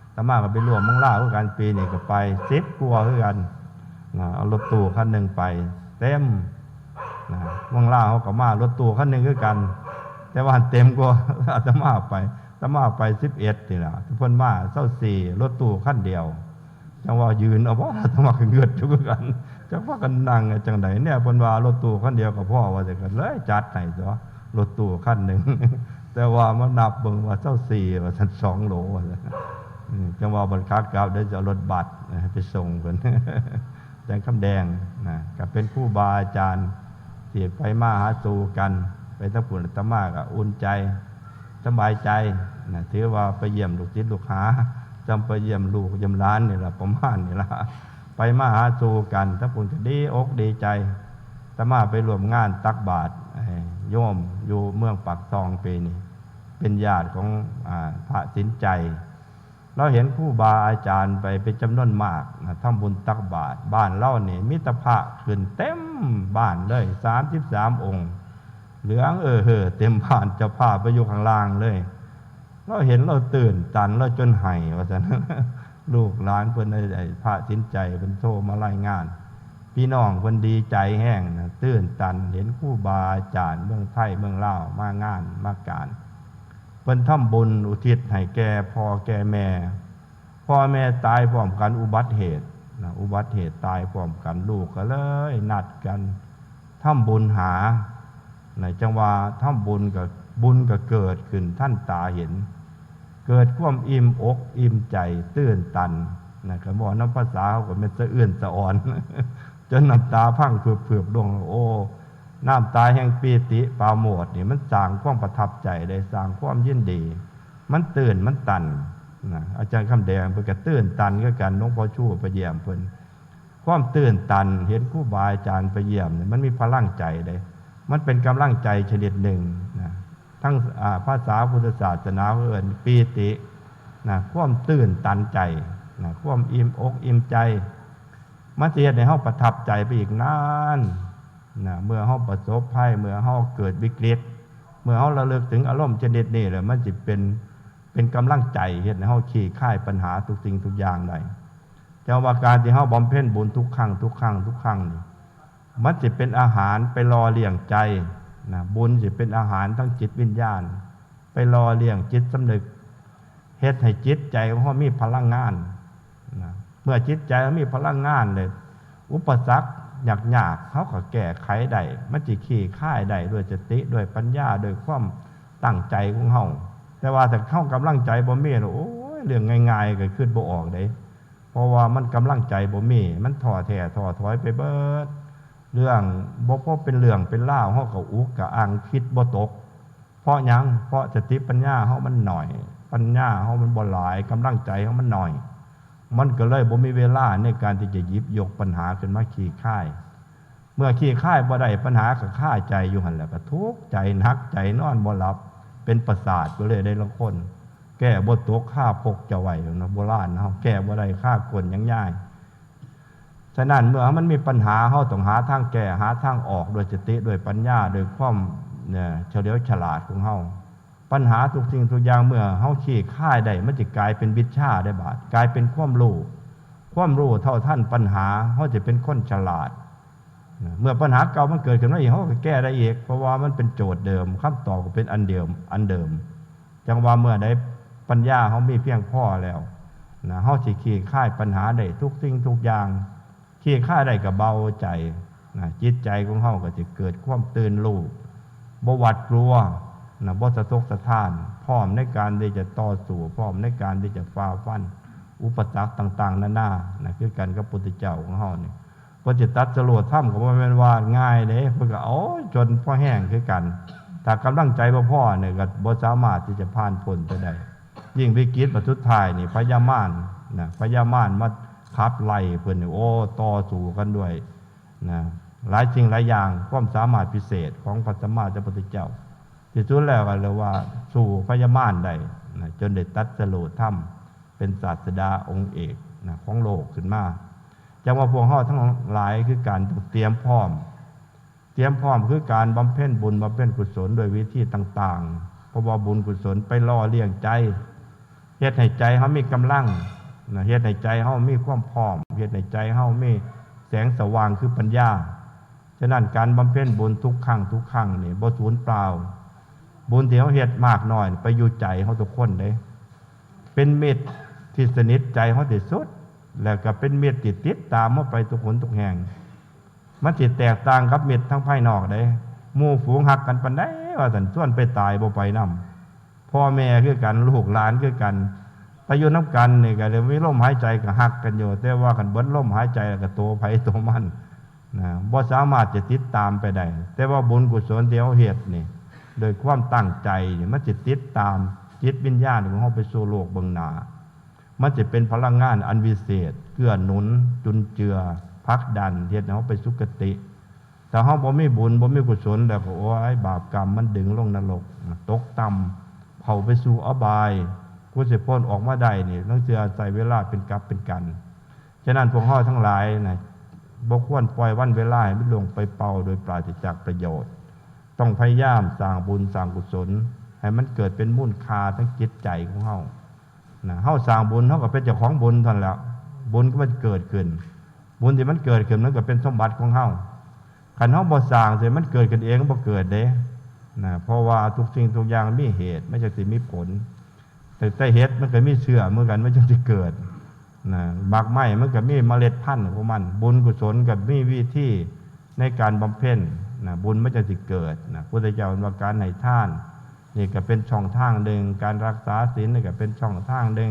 อาตมาก็ไปร่วมเมืองลาวคือกัน ปีนี้ก็ไปสิบกว่าคือกัน นะ เอารถตู้คันหนึ่งไป เต็ม นะ เมืองลาวเขาก็มารถตู้คันหนึ่งคือกัน แต่ว่าเต็มกว่า อาตมาไป อาตมาไปสิบเอ็ดนี่ล่ะ เพิ่นมาซาวสี่ รถตู้คันเดียว จั่งว่ายืนเอาบ่ อาตมาก็เงือดอยู่คือกัน จักพากันนั่งจั่งใดเนี่ย เพิ่นว่ารถตู้คันเดียวก็พอว่าซั่น ก็เลยจัดให้ตั๊ว รถตู้คันหนึ่ง แต่ว่ามานับเบิ่งว่าซาวสี่ ว่าซั่น สองโหล ว่าซั่น อืม จั่งว่าบัดขากลับเดี๋ยวจะเอารถบัสไปส่งเพิ่น แสงคำแดง นะ ก็เป็นครูบาอาจารย์ที่ไปมาหาสู่กัน ไปทางพุ้นอาตมาก็อุ่นใจ สบายใจ นะ ถือว่าไปเยี่ยมลูกศิษย์ลูกหา จำไปเยี่ยมลูกเยี่ยมหลานนี่ล่ะ ประมาณนี้ล่ะ ไปมาหาสู่กัน ทางพุ้นก็ดีอกดีใจ อาตมาไปร่วมงานตักบาตร เอ่อ โยมอยู่เมืองปากซองปีนี้ เป็นญาติของ อ่า พระสินใจ ลาวเห็นครูบาอาจารย์ไปเป็นจำนวนมากนะ ทำบุญตักบาตร บ้านลาวนี่มีแต่พระขึ้นเต็มบ้านเลย สามสิบสามองค์ เหลืองเอ่อเฮ่อเต็มบ้าน เจ้าภาพไปอยู่ข้างล่างเลย ลาวเห็นลาวตื่นตัน ลาวจนไห้ว่าซั่น ลูกหลานเพิ่น ไอ้ ไอ้พระสินใจเพิ่นโทรมารายงาน พี่น้องเพิ่นดีใจแฮงนะ ตื่นตัน เห็นครูบาอาจารย์เมืองไทยเมืองลาวมางานมาการ เพิ่นทำบุญอุทิศให้แก่พ่อแก่แม่ พ่อแม่ตายพร้อมกัน อุบัติเหตุนะ อุบัติเหตุตายพร้อมกัน ลูกก็เลยนัดกันทำบุญหานะ จังว่าทำบุญกับบุญก็เกิดขึ้นทันตาเห็น เกิดความอิ่มอกอิ่มใจตื่นตันนะ ก็บอกนำภาษาเขาก็แม่นสะอื้นสะออน จนน้ำตาพังเผือบๆลง โอ้ น้ำตาแห่งปีติปราโมทย์นี่มันสร้างความประทับใจได้ สร้างความยินดี มันตื่นมันตันนะ อาจารย์คำแดงเพิ่นก็ตื่นตันคือกัน หลวงพ่อชูไปเยี่ยมเพิ่น ความตื่นตันเห็นครูบาอาจารย์ไปเยี่ยมนี่มันมีพลังใจเด้ มันเป็นกำลังใจชนิดหนึ่งนะ ทั้ง อ่า ภาษาพุทธศาสนาเอิ้นปีตินะ ความตื่นตันใจนะ ความอิ่มอกอิ่มใจ มันสิเฮ็ดให้เฮาประทับใจไปอีกนานนะ เมื่อเฮาประสบภัย เมื่อเฮาเกิดวิกฤต เมื่อเฮาระลึกถึงอารมณ์ชนิดนี้แล้ว มันสิเป็น เป็นกำลังใจเฮ็ดให้เฮาคลี่คลายปัญหาทุกสิ่งทุกอย่างได้ จังว่าการที่เฮาบำเพ็ญบุญทุกครั้ง ทุกครั้ง ทุกครั้งนี่ มันสิเป็นอาหารไปหล่อเลี้ยงใจนะ บุญสิเป็นอาหารทางจิตวิญญาณ ไปหล่อเลี้ยงจิตสำนึก เฮ็ดให้จิตใจของเฮามีพลังงานนะ เมื่อจิตใจเฮามีพลังงานเลย อุปสรรคยากๆ เฮาก็แก้ไขได้ มันสิคลี่คลายได้ด้วยสติ ด้วยปัญญา ด้วยความตั้งใจของเฮา แต่ว่าถ้าเฮากำลังใจบ่มีแล้ว โอ้ย เรื่องง่ายๆ ก็คิดบ่ออกเด้ เพราะว่ามันกำลังใจบ่มี มันท้อแท้ท้อถอยไปเบิด เรื่องบ่พอเป็นเรื่องเป็นราว เฮาก็อุกกะอัง คิดบ่ตก เพราะหยัง เพราะสติปัญญาเฮามันน้อย ปัญญาเฮามันบ่หลาย กำลังใจเฮามันน้อย มันก็เลยบ่มีเวลาในการที่จะหยิบยกปัญหาขึ้นมาคลี่คลาย เมื่อคลี่คลายบ่ได้ ปัญหาก็คาใจอยู่หั่นแหละ ก็ทุกข์ใจ หนักใจ นอนบ่หลับ เป็นประสาทไปเลยเด้ลางคน แก้บ่ตก คาพกจะไหวเนาะ โบราณเฮา แก้บ่ได้ คาก้นยังยาย ฉะนั้นเมื่อมันมีปัญหา เฮาต้องหาทางแก้ หาทางออกด้วยสติ ด้วยปัญญา ด้วยความ เนี่ย เฉลียวฉลาดของเฮา ปัญหาทุกสิ่งทุกอย่าง เมื่อเฮาคลี่คลายได้ มันจะกลายเป็นวิชาได้บาด กลายเป็นความรู้ ความรู้เท่าทันปัญหา เฮาจะเป็นคนฉลาดนะ เมื่อปัญหาเก่ามันเกิดขึ้นมาอีก เฮาก็แก้ได้อีก เพราะว่ามันเป็นโจทย์เดิม คำตอบก็เป็นอันเดิม อันเดิม จังว่าเมื่อใดปัญญาเฮามีเพียงพอแล้วนะ เฮาสิคลี่คลายปัญหาได้ทุกสิ่งทุกอย่าง คลี่คลายได้ก็เบาใจนะ จิตใจของเฮาก็สิเกิดความตื่นรู้ บ่หวาดกลัวนะ บ่สะทกสะท้าน พร้อมในการที่จะต่อสู้ พร้อมในการที่จะฝ่าฟันอุปสรรคต่างๆ นานานะ คือกันกับพุทธเจ้าของเฮานี่ เพิ่นสิตรัสรู้ธรรมก็บ่แม่นว่าง่ายเด้ เพิ่นก็เอาจนพอแฮงคือกัน ถ้ากำลังใจบ่พอนี่ก็บ่สามารถที่จะผ่านพ้นไปได้ ยิ่งวิกฤตบัดสุดท้ายนี่ พญามารนะ พญามารมาขับไล่เพิ่นนี่ โอ้ ต่อสู้กันด้วยนะ หลายสิ่งหลายอย่าง ความสามารถพิเศษของพระสัมมาสัมพุทธเจ้า ที่สุดแล้วก็เรียกว่าสู้พญามารได้นะ จนได้ตรัสรู้ธรรม เป็นศาสดาองค์เอกนะ ของโลกขึ้นมา จังว่าพวกเฮาทั้งหลายคือกันต้องเตรียมพร้อม เตรียมพร้อมคือการบำเพ็ญบุญบำเพ็ญกุศลด้วยวิธีต่างๆ เพราะว่าบุญกุศลไปหล่อเลี้ยงใจ เฮ็ดให้ใจเฮามีกำลังนะ เฮ็ดให้ใจเฮามีความพร้อม เฮ็ดให้ใจเฮามีแสงสว่างคือปัญญา ฉะนั้นการบำเพ็ญบุญทุกครั้งทุกครั้งนี่บ่สูญเปล่า บุญที่เฮาเฮ็ดมากน้อยไปอยู่ใจเฮาทุกคนเด้ เป็นมิตรที่สนิทใจเฮาที่สุด แล้วก็เป็นมิตรที่ติดตามเฮาไปทุกหนทุกแห่ง มันสิแตกต่างกับมิตรทางภายนอกเด้ หมู่ฝูงฮักกันปานใดว่าซั่น ชวนไปตายบ่ไปนำ พ่อแม่คือกัน ลูกหลานคือกัน แต่อยู่นำกันนี่ก็เดี๋ยวมีลมหายใจก็ฮักกันอยู่ แต่ว่าคันเบิดลมหายใจแล้วก็โตไผโตมันนะ บ่สามารถจะติดตามไปได้ แต่ว่าบุญกุศลที่เฮาเฮ็ดนี่ โดยความตั้งใจนี่ มันสิติดตามจิตวิญญาณของเฮาไปสู่โลกเบื้องหน้า มันสิเป็นพลังงานอันวิเศษ เกื้อหนุน จุนเจือ ผลักดัน เฮ็ดให้เฮาไปสุคติ ถ้าเฮาบ่มีบุญ บ่มีกุศลแล้วก็ โอ้ย บาปกรรมมันดึงลงนรก ตกต่ำ เข้าไปสู่อบาย กว่าสิพ้นออกมาได้นี่ ลางเทื่อใช้เวลาเป็นกับเป็นกัน ฉะนั้นพวกเฮาทั้งหลายนะ บ่ควรปล่อยวันเวลาให้มันล่วงไปเปล่าโดยปราศจากประโยชน์ ต้องพยายามสร้างบุญสร้างกุศล ให้มันเกิดเป็นมูลค่าทางจิตใจของเฮา นะ เฮาสร้างบุญ เฮาก็เป็นเจ้าของบุญเท่านั้นแหละ บุญก็มันเกิดขึ้น บุญที่มันเกิดขึ้นมันก็เป็นสมบัติของเฮา คันเฮาบ่สร้างสิ มันเกิดขึ้นเองบ่เกิดเด้ นะ เพราะว่าทุกสิ่งทุกอย่างมีเหตุ มันจั่งสิมีผล แต่ แต่เห็ดมันก็มีเชื้อเหมือนกัน มันจั่งสิเกิด นะ หมากไม้มันก็มีเมล็ดพันธุ์ของมัน บุญกุศลก็มีวิธีในการบำเพ็ญนะ บุญมันจั่งสิเกิดนะ พุทธเจ้าว่าการให้ทาน นี่ก็เป็นช่องทางหนึ่ง การรักษาศีลนี่ก็เป็นช่องทางหนึ่ง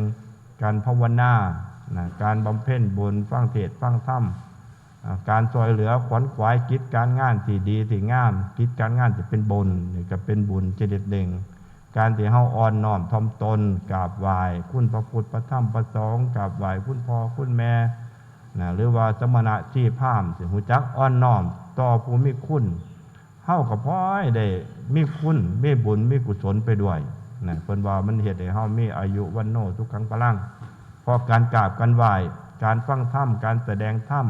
การภาวนานะ การบำเพ็ญบุญ ฟังเทศน์ฟังธรรม อ่า การช่วยเหลือขวนขวายกิจการงานที่ดีที่งาม กิจการงานที่เป็นบุญ นี่ก็เป็นบุญชนิดหนึ่ง การที่เฮาอ่อนน้อมถ่อมตน กราบไหว้คุณพระพุทธพระธรรมพระสงฆ์ กราบไหว้คุณพ่อคุณแม่นะ หรือว่าสมณะชีพราหมณ์สิฮู้จักอ่อนน้อมต่อผู้มีคุณ เฮาก็พลอยได้มีคุณ มีบุญ มีกุศลไปด้วยนะ เพิ่นว่ามันเฮ็ดให้เฮามีอายุวัณโณสุขังพลัง เพราะการกราบการไหว้ การฟังธรรม การแสดงธรรม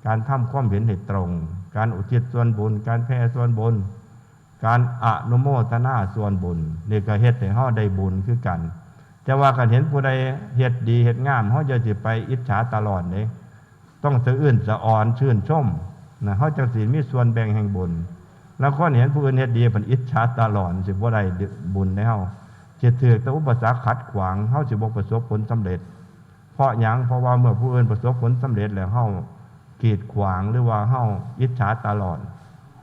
การทำความเห็นให้ตรง การอุทิศส่วนบุญ การแผ่ส่วนบุญ การอนุโมทนาส่วนบุญ นี่ก็เฮ็ดให้เฮาได้บุญคือกัน แต่ว่าคันเห็นผู้ใดเฮ็ดดีเฮ็ดงาม เฮาอย่าสิไปอิจฉาตาร้อนเด้ ต้องสะอื้นสะออนชื่นชมนะ เฮาจั่งสิมีส่วนแบ่งแห่งบุญ ลางคนเห็นผู้อื่นเฮ็ดดี เพิ่นอิจฉาตาร้อน สิบ่ได้บุญในเฮา สิถืกแต่อุปสรรคขัดขวาง เฮาสิบ่ประสบผลสำเร็จ เพราะหยัง เพราะว่าเมื่อผู้อื่นประสบผลสำเร็จแล้ว เฮากีดขวาง หรือว่าเฮาอิจฉาตาร้อน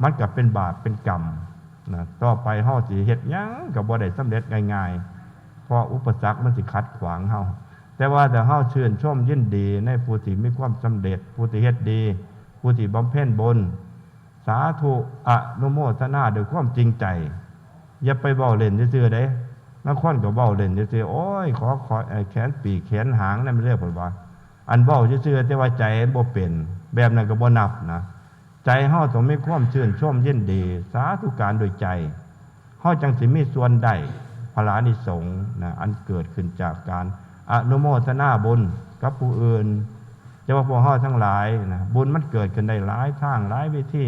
มันก็เป็นบาปเป็นกรรมนะ ต่อไปเฮาสิเฮ็ดหยังก็บ่ได้สำเร็จง่ายๆ เพราะอุปสรรคมันสิขัดขวางเฮา แต่ว่าถ้าเฮาชื่นชมยินดีในผู้ที่มีความสำเร็จ ผู้ที่เฮ็ดดี ผู้ที่บำเพ็ญบุญ สาธุอนุโมทนาด้วยความจริงใจ อย่าไปเว้าเล่นซื่อๆเด้ ลางคนก็เว้าเล่นซื่อๆ โอ้ย ขอ ขอ เอ่อ แขนปีกแขนหางนั่นมันเรียกเพิ่นว่า อันเว้าซื่อๆ แต่ว่าใจบ่เป็น แบบนั้นก็บ่นับนะ ใจเฮาต้องมีความชื่นชมยินดี สาธุการด้วยใจ เฮาจั่งสิมีส่วนได้ผลานิสงส์นะ อันเกิดขึ้นจากการอนุโมทนาบุญกับผู้อื่น แต่ว่าพวกเฮาทั้งหลายนะ บุญมันเกิดขึ้นได้หลายทางหลายวิธี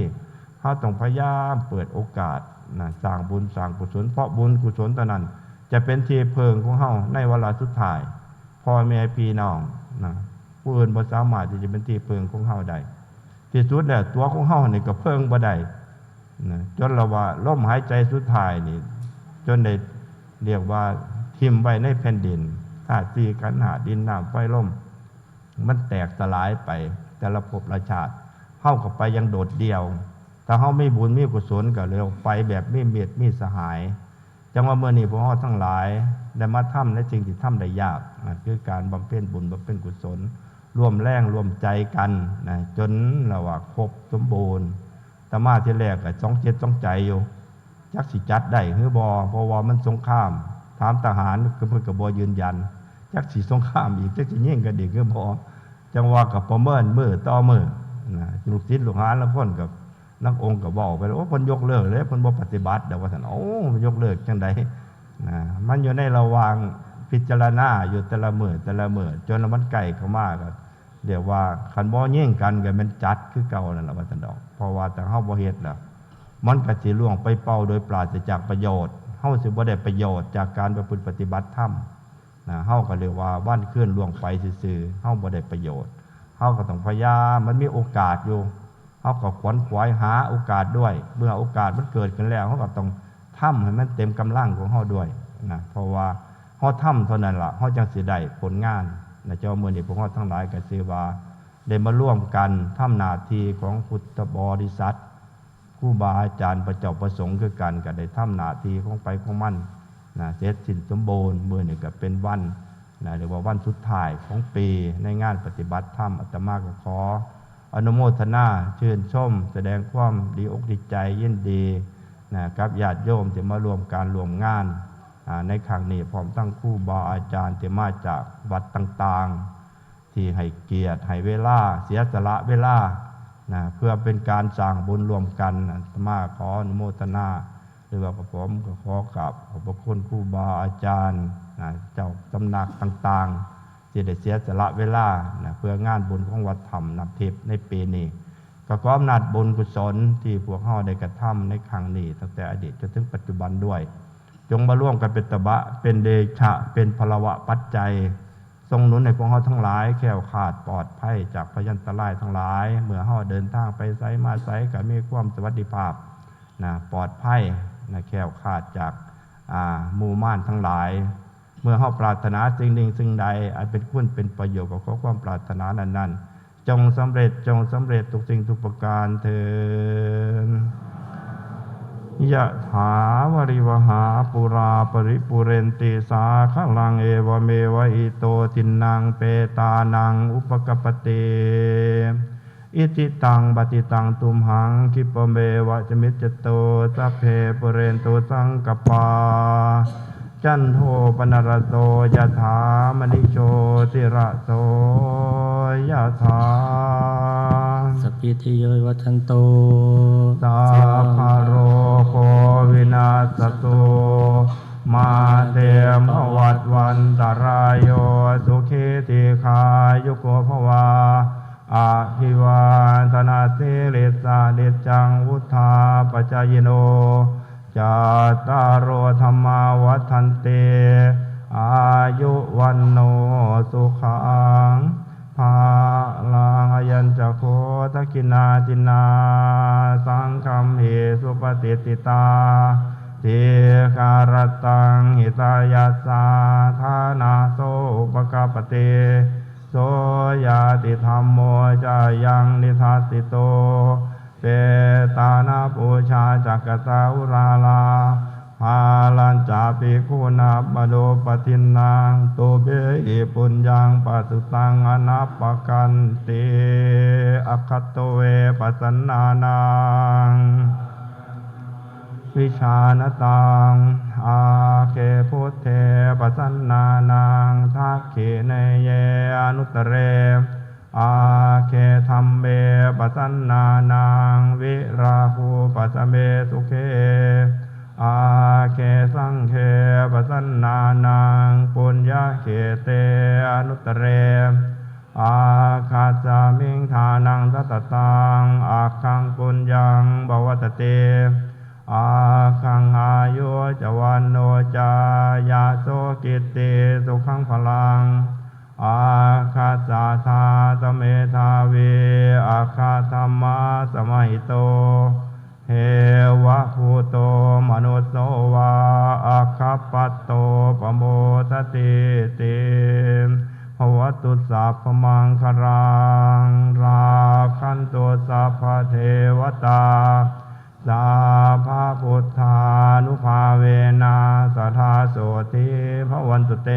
เฮาต้องพยายามเปิดโอกาสนะ สร้างบุญสร้างกุศล เพราะบุญกุศลเท่านั้น จะเป็นที่พึ่งของเฮาในวาระสุดท้าย พ่อแม่พี่น้องนะ ผู้อื่นบ่สามารถที่จะเป็นที่พึ่งของเฮาได้ ที่สุดแล้วตัวของเฮานี่ก็พึ่งบ่ได้นะ จนละว่าลมหายใจสุดท้ายนี่ จนได้เรียกว่าถิ่มไว้ในแผ่นดิน ธาตุสี่ขันธ์ห้า ดินน้ำไฟลม มันแตกสลายไปแต่ละภพละชาติ เฮาก็ไปอย่างโดดเดี่ยว ถ้าเฮามีบุญมีกุศลก็เลยไปแบบมีมิตรมีสหาย จั่งว่ามื้อนี้พวกเฮาทั้งหลายได้มาทำในสิ่งที่ทำได้ยากนะ คือการบำเพ็ญบุญบำเพ็ญกุศล ร่วมแรงร่วมใจกันนะ จนละว่าครบสมบูรณ์ อาตมาทีแรกก็สองจิตสองใจอยู่ จักสิจัดได้หรือบ่ เพราะว่ามันสงคราม ถามทหารก็เพิ่นก็บ่ยืนยัน จักสิสงครามอีก จักสิยิงกันอีกหรือบ่ จั่งว่าก็ประเมินมื้อต่อมื้อนะ ลูกศิษย์ลูกหาลางคนก็ นักองค์ก็เว้าไปแล้ว โอ้ เพิ่นยกเลิกเลย เพิ่นบ่ปฏิบัติดอกว่าซั่น โอ้ มันยกเลิกจั่งใดนะ มันอยู่ในระหว่างพิจารณาอยู่แต่ละมื้อแต่ละมื้อ จนมันใกล้เข้ามาก็เรียกว่าคันบ่ยิงกันก็แม่นจัดคือเก่านั่นล่ะว่าซั่นดอก เพราะว่าถ้าเฮาบ่เฮ็ดแล้ว มันก็สิล่วงไปเปล่าโดยปราศจากประโยชน์ เฮาสิบ่ได้ประโยชน์จากการประพฤติปฏิบัติธรรมนะ เฮาก็เรียกว่าวันคืนล่วงไปซื่อๆ เฮาบ่ได้ประโยชน์ เฮาก็ต้องพยายาม มันมีโอกาสอยู่ เฮาก็ขวนขวายหาโอกาสด้วย เมื่อโอกาสมันเกิดขึ้นแล้ว เฮาก็ต้องทำให้มันเต็มกำลังของเฮาด้วยนะ เพราะว่าเฮาทำเท่านั้นล่ะ เฮาจั่งสิได้ผลงานนะ เจ้า มื้อนี้พวกเฮาทั้งหลายก็ถือว่าได้มาร่วมกันทำหน้าที่ของพุทธบริษัท ครูบาอาจารย์พระเจ้าพระสงฆ์คือกัน ก็ได้ทำหน้าที่ของไผของมันนะ เสร็จสิ้นสมบูรณ์ มื้อนี้ก็เป็นวันนะ เรียกว่าวันสุดท้ายของปีในงานปฏิบัติธรรม อาตมาก็ขออนุโมทนาชื่นชม แสดงความดีอกดีใจยินดีนะ กับญาติโยมที่มาร่วมการร่วมงานอ่า ในครั้งนี้ พร้อมทั้งครูบาอาจารย์ที่มาจากวัดต่างๆ ที่ให้เกียรติให้เวลา เสียสละเวลานะ เพื่อเป็นการสร้างบุญร่วมกัน อาตมาขออนุโมทนา หรือว่ากระผมก็ขอกราบขอบพระคุณครูบาอาจารย์นะ เจ้าสำนักต่างๆ ที่ได้เสียสละเวลานะ เพื่องานบุญของวัดถ้ำน้ำทิพย์ในปีนี้ ก็ขออำนาจบุญกุศลที่พวกเฮาได้กระทำในครั้งนี้ ตั้งแต่อดีตจนถึงปัจจุบันด้วย จงมารวมกันเป็นตบะ เป็นเดชะ เป็นพลวะปัจจัย ทรงหนุนให้พวกเฮาทั้งหลายแคล้วคลาดปลอดภัยจากพยันตรายทั้งหลาย เมื่อเฮาเดินทางไปไสมาไสก็มีความสวัสดิภาพนะ ปลอดภัยนะ แคล้วคลาดจาก อ่า หมู่มารทั้งหลาย เมื่อเฮาปรารถนาสิ่งหนึ่งสิ่งใดอันเป็นคุณเป็นประโยชน์กับข้อความปรารถนานั้นๆ จงสำเร็จ จงสำเร็จทุกสิ่งทุกประการเทอญ ยะถาวาริวหาปูราปริปูเรนติสาคะลัง เอวเมวะอิโตทินนังเปตานังอุปกปปติ อิจิตังปฏิตังตุมหัง คิปเมวะสมิจจโต สัพเพปุเรนตุสังกปา จันโทปนรโสยะถามณิโชติระโสยะถา สัพพิติโยวัชชันโต สัพพะโรโควินัสสตุ มาเตภวัตวันตรายโย สุขีทีคายุโกภวา อภิวาทนาสีลิสสะนิจจังวุธาปจายิโน จัตตาโรธรรมาวัฒนติ อายุวันโนสุขังพลัง อายัญจะโคทักขินาทินา สังคัมเหสุปฏิติตา ทีคารตังหิตายัสสา ทานาโสอุปกปปติ โสญาติธัมโมจะยังนิทัสสิโต เปตานาปูชาจักกะตาอุราลา ภาลัญจะภิกขุนาปโนปทินนัง ตุเบหิปุญญังปะสุตังอนัปปะกันติ อัคคัตเวปสันนานัง วิชานตัง อาเคพุทเทปสันนานัง ทักขิเนเยอนุตเร อาเคธัมเมปสันนานัง วิราหูปสเมสุเข อาเคสังเคปสันนานัง ปุญญเขเตอนุตเร อาคัสสมิงทานังทัตตัง อัคคังปุญญังบวัตติ อาคังอายุจวันโนจะยะโสกิตติสุขังพลัง อาคัสสะทาสเมธาวี อัคคธรรมะสมหิโต เทวะภูโตมนุสโสวา อัคคปัตโตปโมทติติ ภวตุสัพพมังคลัง รักขันตุสัพพเทวตา สัพพะพุทธานุภาเวนะ สะทาโสธีภวันตุเต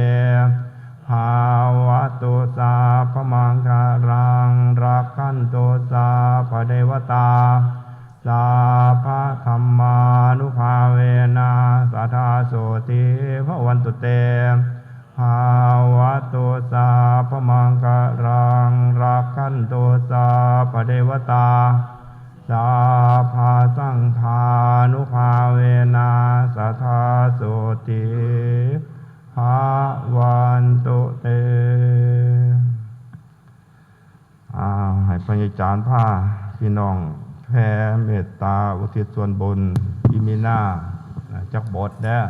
ภาวะตุสัพพมังคลัง รักขันตุสัพพะเทวตา สัพพะธรรมานุภาเวนะ สะทาโสธีภวันตุเต ภาวะตุสัพพะมังคลัง รักขันตุสัพพะเทวตา สัพพะสังฆานุภาเวนะ สะทาโสธีภวันตุเต อ่า ให้พระอาจารย์พาพี่น้องแผ่เมตตาอุทิศส่วนบุญ อีมินา อ่า จักบทเด้อ